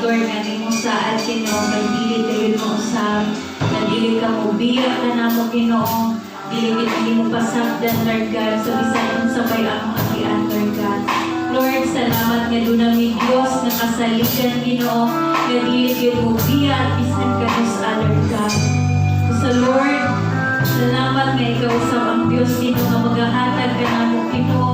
Lord, nga nimo saad, Ginoo, kay dili kayo mo usab, na dili ka mo biya ka namo, Ginoo, dili gid nimo pasagdan, Lord God, sa bisan unsa bay among agian, Lord God. Lord, salamat nga duna mi Dios nga kasaligan, Ginoo, nga dili gyud mo biya at bisan kanus-a, Lord God. So, sa Lord, salamat nga ikaw sa ang Dios, Ginoo, nga magahatag ka namo, Ginoo.